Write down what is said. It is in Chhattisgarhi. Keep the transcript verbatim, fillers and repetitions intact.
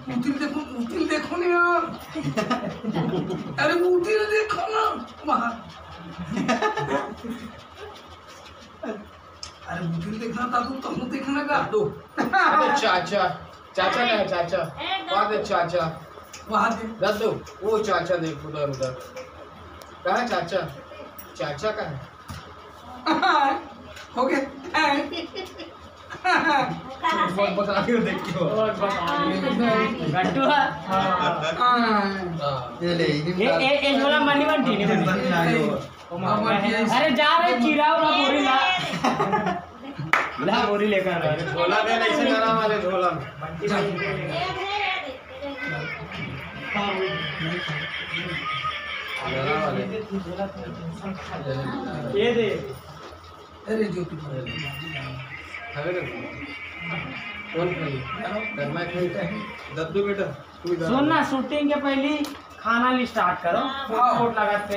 उतिल देखो, उतिल देखो ना यार। अरे उतिल देखो ना वहाँ। अरे उतिल देखना था तू, तुम देखना का? दो। अरे चाचा, चाचा का है चाचा? ए, वहाँ दे चाचा। वहाँ दे। दद्दू, वो चाचा देख उधर, उधर। कहाँ है चाचा? चाचा का है? हो गया। बहुत बता रही हो, देखियो। गट्टू है। हाँ। ये ले, ये ए, ए, ए, झोला मनी बंटी नहीं बंटी। अरे जा रे, चिराव ना बोरी ला। ला बोरी लेकर आ। झोला दे, नहीं से डरा वाले झोला में। डरा वाले। ये दे। अरे ज्योति। अरे कौन खाई? घर में खाई। दद्दू बेटा, तू इधर सुन ना, आ। शूटिंग के पहली खाना ली स्टार्ट करो। हाँ। फुट फुट लगाते।